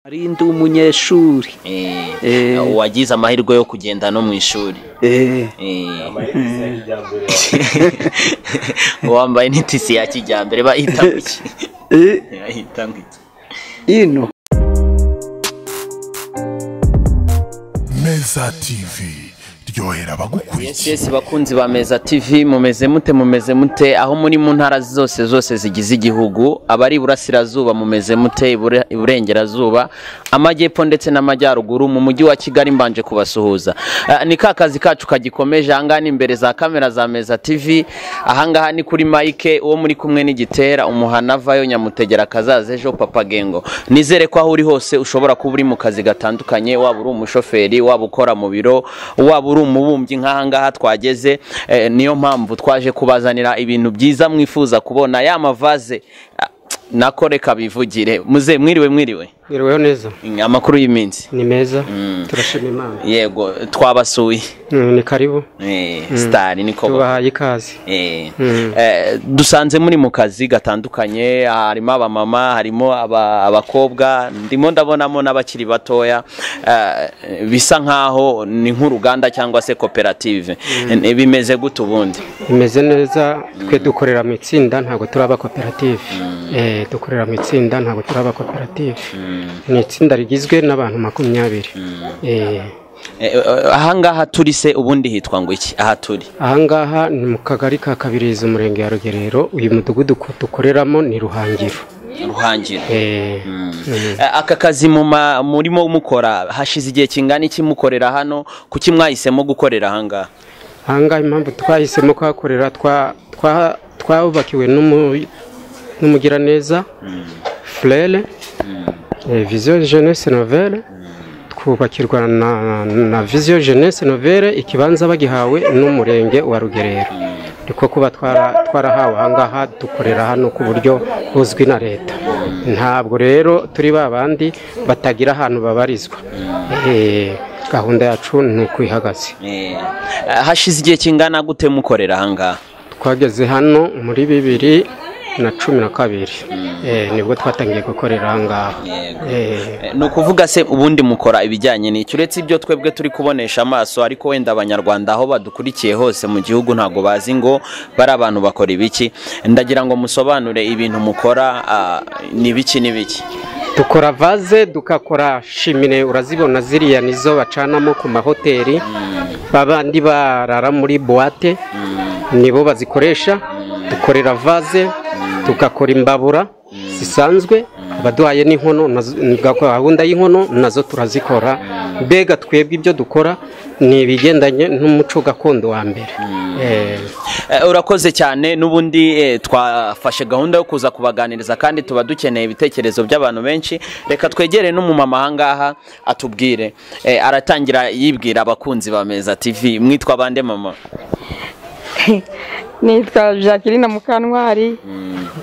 Ari ndi umunyeshuri. Wagize amahirwe yo kugenda no mu ishuri. Wambaye n'itisi ya kijyambere bahita iki? Bahita iki? Ino Meza TV ryohera abagukurikiye. Yes, bakunzi ba Meza TV, mumeze mute, mumeze mute aho muri mu ntara zose zose zigize igihugu, abari iburasirazuba mumeze mute, iburengerazuba, amajyepfo ndetse n'amajyaruguru, mu mujyi wa Kigali mbanje kubasuhuza. Ni ka kazi kacu kagikomeje ahangaha imbere za kamera za Meza TV, ahangaha ni kuri Mike uwo muri kumwe n'igitera umuhana vayo nyamutegera kazaze ejo Papa Gengo. Nizere ko aho uri hose ushobora kuba uri mu kazi gatandukanye, waba uri umushoferi, waba ukora mu biro, waba uri umubumbyi nk'ahangaha twageze. Niyo mpamvu twaje kubazanira ibintu byiza mwifuza kubona, ya mavaze nako reka bivugire. Muze mwiriwe, mwiriwe. Mwiriweho neza. Amakuru y'iminsi ni meza, turashima Imana. Yego, twabasuye. Ni karibu. Star niko tubahaye ikaze. Dusanze muri mu kazi gatandukanye, harimo abamama, harimo abakobwa, ndimo ndabonamo n'abakiri batoya, bisa nkaho ni nk'uruganda cyangwa se koperative. Bimeze gute ubundi? Bimeze neza, twe dukorera mu itsinda, ntabwo turaba koperative. Dukorera mu itsinda, ntabwo turaba koperative. Ni itsinda rigizwe n'abantu 20. Ahangaha turi se ubundi hitwa ngo iki? Aha turi ahangaha ni mu kagari ka Kabirizi, umurenge ya Rugerero. Uyu mudugudu dukoreramo ni Ruhangiro. Ruhangiro. Aka kazi murimo mukora hashize igihe kingana iki mukorera hano? Kuki mwahisemo gukorera ahangaha? Ahangaha impamvu twahisemo kuhakorera, twubakiwe n'umugiraneza Frere Vision Jeunesse Nouvelle, twubakirwa na Vision Jeunesse Nouvelle, ikibanza bagihawe n'umurenge wa Rugerero. Niko kuba twarahawe ahangaha, dukorera hano ku buryo buzwi na leta. Ntabwo rero turi babandi batagira ahantu babarizwa. Gahunda yacu ni uko ihagaze. Hashize igihe kingana gute mukorera ahangaha? Twageze hano muri 2012, nibwo twatangiye gukorera ahangaha. Ni ukuvuga se ubundi mukora ibijyanye n'icyo, uretse ibyo twebwe turi kubonesha amaso, ariko wenda abanyarwanda aho badukurikiye hose mu gihugu ntabwo bazi ngo bari abantu bakora ibiki. Ndagira ngo musobanure ibintu mukora, ni biki n'ibiki? Dukora vaze, dukakora shimine, urazibona ziriya nizo bacanamo ku mahoteli, babandi barara muri boîte nibo bazikoresha. Dukorera vaze, tugakora imbabura zisanzwe, abaduhaye n'inkono, gahunda y'inkono nazo turazikora. Mbega twebwe ibyo dukora ni ibigendanye n'umuco gakondo wa mbere. Urakoze cyane. N'ubundi twafashe gahunda yo kuza kubaganiriza kandi tuba dukeneye ibitekerezo by'abantu benshi. Reka twegere n'umumama ahangaha atubwire. Aratangira yibwira abakunzi ba Meza TV. Mwitwa bande mama? Nitwa Jacqueline Mukantwari.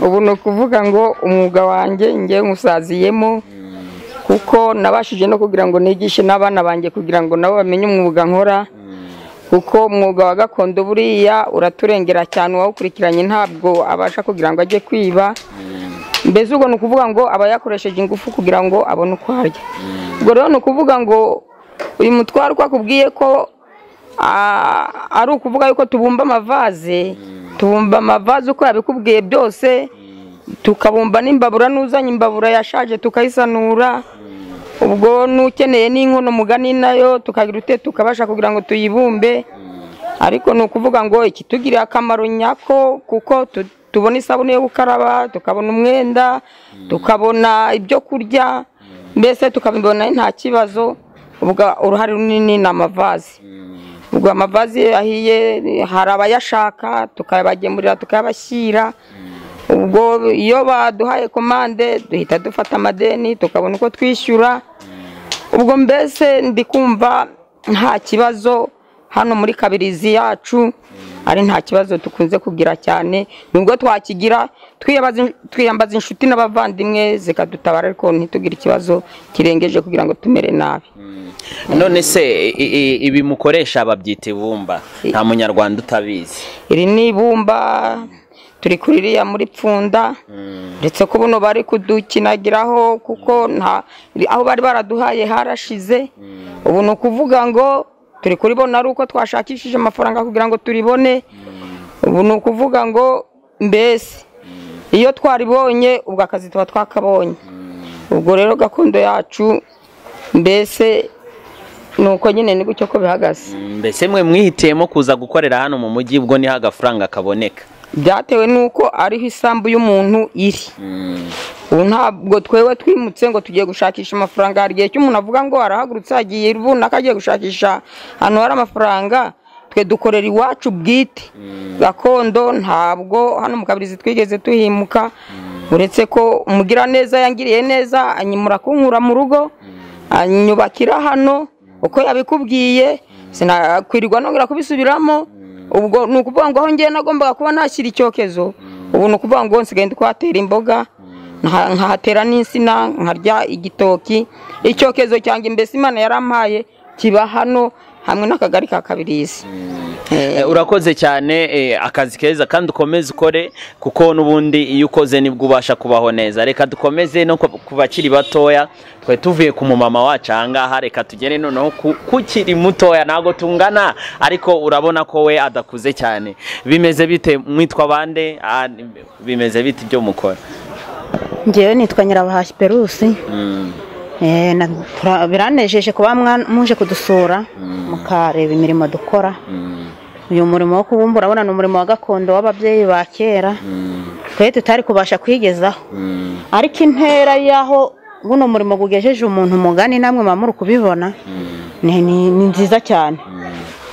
Ubu ni ukuvuga ngo umwuga wanjye ngiye nkusaziyemo, kuko nabashije no kugira ngo nigishe n'abana banjye kugira ngo nabo bamenye umwuga nkora, kuko umwuga wa gakondo buriya uraturengera cyane, uwawukurikiranye ntabwo abasha kugira ngo ajye kwiba. Mbese ubwo ni ukuvuga ngo aba yakoresheje ingufu kugira ngo abone uko arya. Ubwo rero ni ukuvuga ngo uyu mutwaro uko akubwiye ko ari ukuvuga yuko tubumba amavaze, tubumba amavaze uko yabikubwiye byose, tukabumba n'imbabura, n'uzanye imbabura yashaje tukayisanura. Ubwo n'ukeneye n'inkono mugani nayo tukagira ute, tukabasha kugira ngo tuyibumbe. Ariko ni ukuvuga ngo ikitugirira akamaro nyako, kuko tubona isabune yo gukaraba, tukabona umwenda, tukabona ibyo kurya, mbese tukabibona nta kibazo. Ubwo uruhare runini ni amavaze. Ubwo amavaze ahiye hari abayashaka tukayabagemurira, tukayabashyira. Ubwo iyo baduhaye komande duhita dufata amadeni tukabona uko twishyura. Ubwo mbese ndi kumva nta kibazo hano muri Kabirizi yacu, ari nta kibazo tukunze kugira cyane. Nubwo twakigira twiyambaza inshuti n'abavandimwe zikadutabara, ariko ntitugire ikibazo kirengeje kugira ngo tumere nabi. None se ibi mukoresha babyita ibumba, nta munyarwanda utabizi. Iri ni ibumba. Turi kuririya muri Pfunda, ndetse ko buno bari kudukinagiraho kuko nta aho bari baraduhaye harashize. Ubu ni ukuvuga ngo turi kuribona ari uko twashakishije amafaranga kugira ngo turibone. Ubu ni ukuvuga ngo mbese iyo twaribonye ubwo akazi tuba twakabonye. Ubwo rero gakondo yacu mbese nuko nyine ni gutyo ko bihagaze. Mbese mwe mwihitiyemo kuza gukorera hano mu mujyi ubwo niho agafaranga kaboneka? Byatewe nuko ariho isambu y'umuntu iri. Ubu ntabwo twewe twimutse ngo tugiye gushakisha amafaranga. Hari igihe cy'umuntu avuga ngo arahagurutse agiye runaka agiye gushakisha ahantu hari amafaranga. Twe dukorera iwacu bwite gakondo, ntabwo hano mu Kabirizi twigeze tuhimuka, uretse ko umugiraneza yangiriye neza anyimura kunkura mu rugo, anyubakira hano uko yabikubwiye, sinakwirirwa nongera kubisubiramo. Ubwo ni ukuvuga ngo aho ngiye nagombaga kuba nashyira icyokezo, ubu ni ukuvuga ngo nsigaye ndi kuhatera imboga, nkahatera n'insina, nkarya igitoki. Icyokezo cyanjye mbese Imana yarampaye kiba hano hamwe n'akagari ka Kabirizi. Urakoze cyane, akazi keza kandi ukomeze ukore, kuko n'ubundi iyo ukoze nibwo ubasha kubaho neza. Reka dukomeze no ku bakiri batoya. Twe tuvuye ku mumama wacu ahangaha, reka tugere noneho kukiri mutoya. Ntago tungana ariko urabona ko we adakuze cyane. Bimeze bite? Mwitwa bande? Bimeze bite ibyo mukora? Njyewe nitwa Nyirabahashi Perusi. Biranejeje kuba muje kudusura mukareba imirimo dukora. Uyu murimo wo kubumba urabona ni umurimo wa gakondo w'ababyeyi ba kera, twe tutari kubasha kwigezaho. Ariko intera yaho buno murimo gugejeje umuntu mugani namwe mamuru kubibona ni nziza cyane,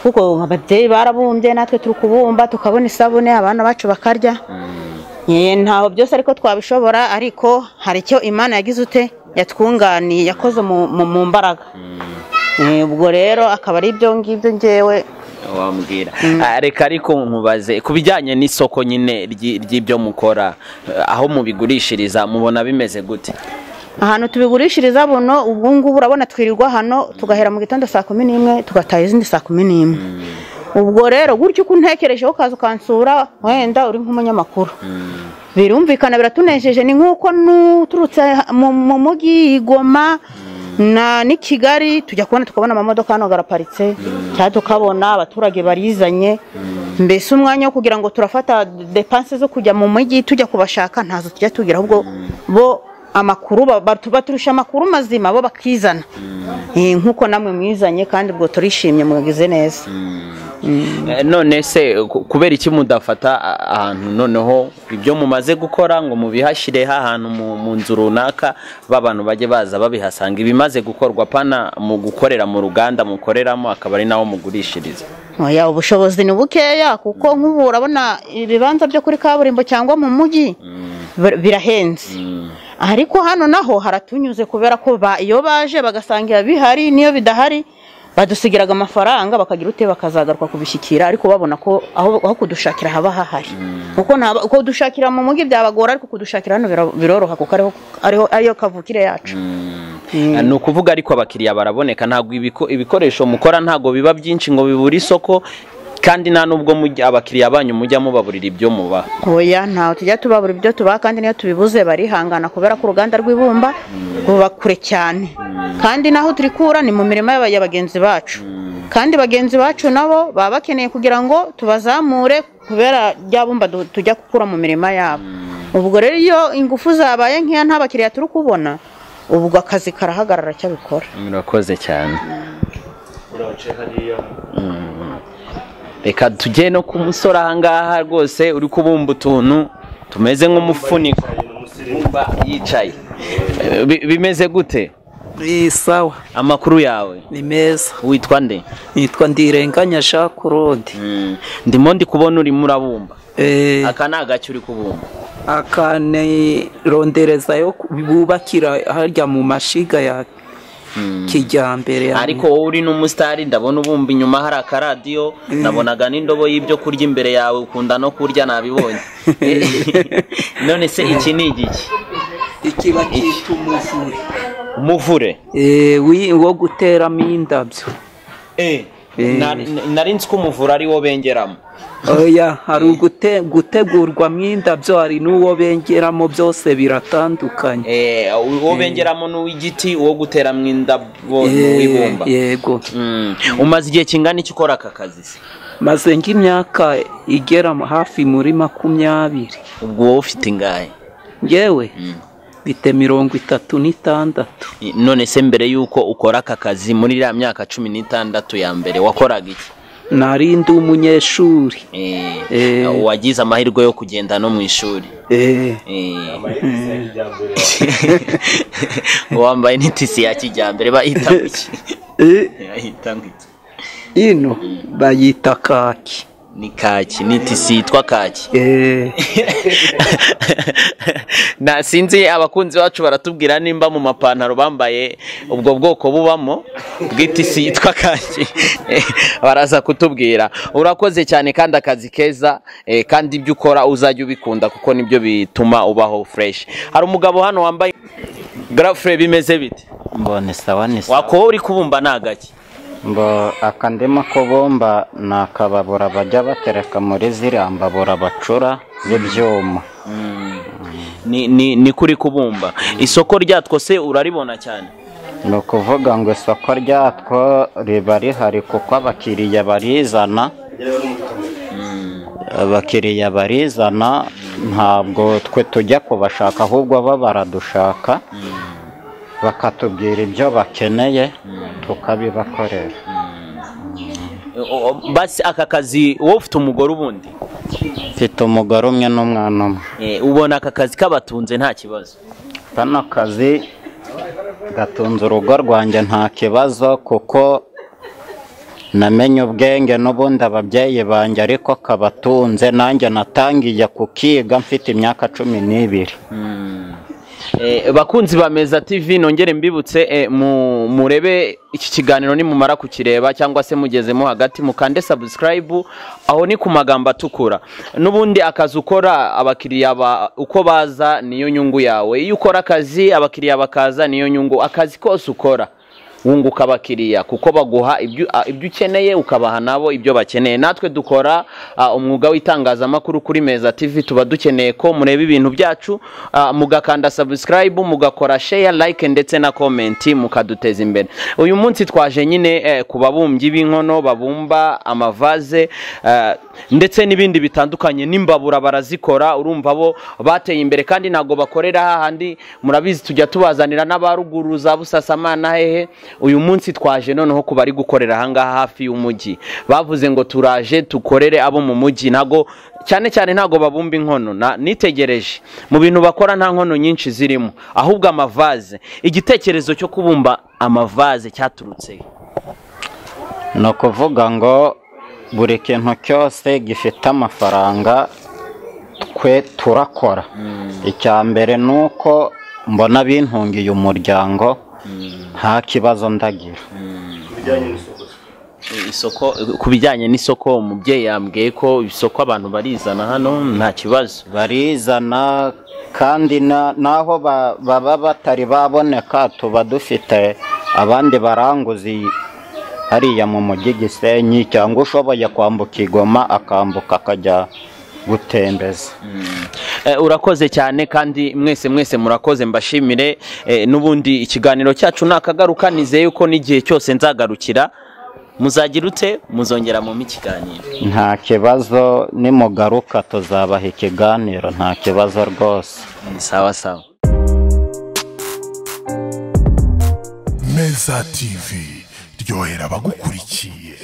kuko ababyeyi barabumbye natwe turi kubumba tukabona isabune abana bacu bakarya. Ntaho byose ariko twabishobora, ariko hari icyo Imana yagize ute yatwunganiye, yakoze mu mbaraga. Ubwo rero akaba ari ibyo ngibyo ngewe wambwira. Reka ariko nkubaze ku bijyanye n'isoko nyine ry'ibyo mukora, aho mubigurishiriza mubona bimeze gute? Ahantu tubigurishiriza buno ubwo ngubu urabona twirirwa hano tugahera mu gitondo saa 11 tugataha izindi saa 11. Ubwo rero gutyo uko untekerejeho ukaza ukansura wenda uri nk'umunyamakuru, birumvikana biratunejeje. Ni nk'uko nuturutse mu mujyi Goma na ni Kigali tujya kubona tukabona amamodoka hano garaparitse, cyangwa tukabona abaturage barizanye. Mbese umwanya wo kugira ngo turafata depanse zo kujya mu mujyi tujya kubashaka ntazo tujya tugira, ahubwo bo amakuru baturusha amakuru mazima bo bakizana, nkuko namwe mwizanye, kandi ubwo turishimye mugize neza. None se kubera iki mudafata ahantu noneho ibyo mumaze gukora ngo mubihashire ahantu mu nzu runaka babantu bajye baza babihasanga ibimaze gukorwa, pana mu gukorera mu ruganda mukoreramo akaba ari naho mugurishiriza? Oya, ubushobozi ni bukeya, kuko nk'ubu urabona ibibanza byo kuri kaburimbo cyangwa mu mujyi birahenze. Ariko hano naho haratunyuze kubera ko iyo baje bagasangira bihari, niyo bidahari badusigiraga amafaranga bakagira ute bakazagaruka kubishyikira, ariko babona ko aho kudushakira haba hahari. Kuko uko dushakira mu mujyi byabagora, ariko kudushakira hano biroroha kuko ariho ariyo kavukire yacu. Ni ukuvuga ariko abakiriya baraboneka, ntabwo ibikoresho mukora ntabwo biba byinshi ngo bibure isoko, kandi nta nubwo abakiriya banyu mujya mubaburira ibyo muba. Oya, ntaho tujya tubabura ibyo tubaha, kandi niyo tubibuze barihangana kubera ko uruganda rw'ibumba ruba kure cyane, kandi naho turikura ni mu mirima ya bagenzi bacu, kandi bagenzi bacu nabo baba bakeneye kugira ngo tubazamure kubera rya bumba tujya gukura mu mirima yabo. Ubwo rero iyo ingufu zabaye nkeya nta bakiriya turi kubona, ubwo akazi karahagarara cyabikora. Murakoze cyane. Reka tujye no ku musore ahangaha rwose uri kubumba utuntu tumeze nk'umufuniko yicaye. Bimeze gute? Sawa. Amakuru yawe ni meza. Witwa nde? Nitwa Ndirenganya Jean Claude. Ndimo ndi kubona urimo urabumba. Aka ni agaki uri kubumba? Aka ni rondereza yo bubakira harya mu mashiga ya kijyambere. Ariko wowe uri n'umusitari, ndabona ubumba inyuma hari akaradiyo, nabonaga n'indobo y'ibyo kurya imbere yawe, ukunda no kurya nabibonye. None se iki ni igiki? Iki bakita umuvure. Umuvure? Wo guteramo indabyo. Nari nzi ko umuvure ari wo bengeramo. Oya, hari gutegurwamo indabyo, hari n'uwo bengeramo, byose biratandukanye. Uwo bengeramo ni uw'igiti, uwo guteramo indabo ni uw'ibumba. Yego. Umaze igihe kingana iki ukora aka kazi se? Maze nk'imyaka igera hafi muri 20. Ubwo wowe ufite ingahe? Yewe mfite 36. None se mbere y'uko ukora aka kazi muri iriya myaka 16 ya mbere wakoraga iki? Nari ndi umunyeshuri. Wagize amahirwe yo kugenda no mu ishuri. Wambaye n'itisi ya kijyambere bayita iki? Bayita iki? Ino bayita kaki. Ni kaki, ni tisi yitwa kaki. Na sinzi abakunzi bacu baratubwira nimba mu mapantaro bambaye ubwo bwoko bubamo bw'itisi yitwa kaki. Baraza kutubwira. Urakoze cyane kandi akazi keza, kandi ibyo ukora uzajya ubikunda kuko nibyo bituma ubaho fresh. Hari umugabo hano wambaye grafre, bimeze bite? Mbone sawa ni sawa. Wako uri kubumba nagaki? Mbo akandima kubumba ni akababura bajya batereka muri ziriya mbabura bacura z'ibyuma. Ni kuri kubumba. Isoko ryatwo se uraribona cyane? Ni ukuvuga ngo isoko ryatwo riba rihari kuko abakiriya barizana. Abakiriya barizana, ntabwo twe tujya kubashaka ahubwo bo baradushaka. Bakatubwira ibyo bakeneye tukabibakorera. Basi aka kazi wowe ufite umugore ubundi? Mfite umugore umwe n'umwana umwe. Ubona aka kazi kabatunze nta kibazo? Kano kazi gatunze urugo rwanjye nta kibazo kuko namenye ubwenge n'ubundi ababyeyi banjye ariko kabatunze, nanjye natangiye kukiga mfite imyaka 12. Bakunzi ba Meza TV, nongere mbibutse murebe iki kiganiro nimumara kukireba cyangwa se mugezemo hagati mukande subscribe, aho ni ku magambo atukura. N'ubundi akazi ukora abakiriya uko baza niyo nyungu yawe. Iyo ukora akazi abakiriya bakaza niyo nyungu. Akazi kose ukora wunguka abakiriya kuko baguha ibyo ukeneye ukabaha nabo ibyo bakeneye. Natwe dukora umwuga w'itangazamakuru kuri Meza TV, tuba dukeneye ko mureba ibintu byacu, mugakanda subscribe, mugakora share, like ndetse na comment, mukaduteza imbere. Uyu munsi twaje nyine ku babumbyi b'inkono babumba amavaze ndetse n'ibindi bitandukanye, n'imbabura barazikora. Urumva bo bateye imbere kandi ntago bakorera hahandi, murabizi tujya tubazanira n'abaruguru za Busasamana hehe. Uyu munsi twaje noneho kuba ari gukorera ahangaha hafi y'umujyi. Bavuze ngo turaje tukorere abo mu mujyi, ntago cyane cyane ntago babumba inkono. Nitegereje mu bintu bakora nta nkono nyinshi zirimo, ahubwo amavaze. Igitekerezo cyo kubumba amavaze cyaturutse ni ukuvuga ngo buri kintu cyose gifite amafaranga twe turakora. Icya mbere ni uko mbona bintungiye umuryango nta kibazo ndagira. Isoko, ku bijyanye n'isoko umubyeyi yambwiye ko isoko abantu barizana hano nta kibazo. Barizana kandi naho baba batari baboneka tuba dufite abandi baranguzi hariya mu mujyi Gisenyi, cyangwa ushoboye kwambuka Igoma akambuka akajya gutembeza. Urakoze cyane kandi mwese mwese murakoze, mbashimire. N'ubundi ikiganiro cyacu nakagaruka, nizeye yuko n'igihe cyose nzagarukira muzagira ute muzongera mu ikiganiro. Nta kibazo, nimugaruka tuzabaha ikiganiro, nta kibazo rwose. Sawa sawa. Meza TV ryohera abagukurikiye.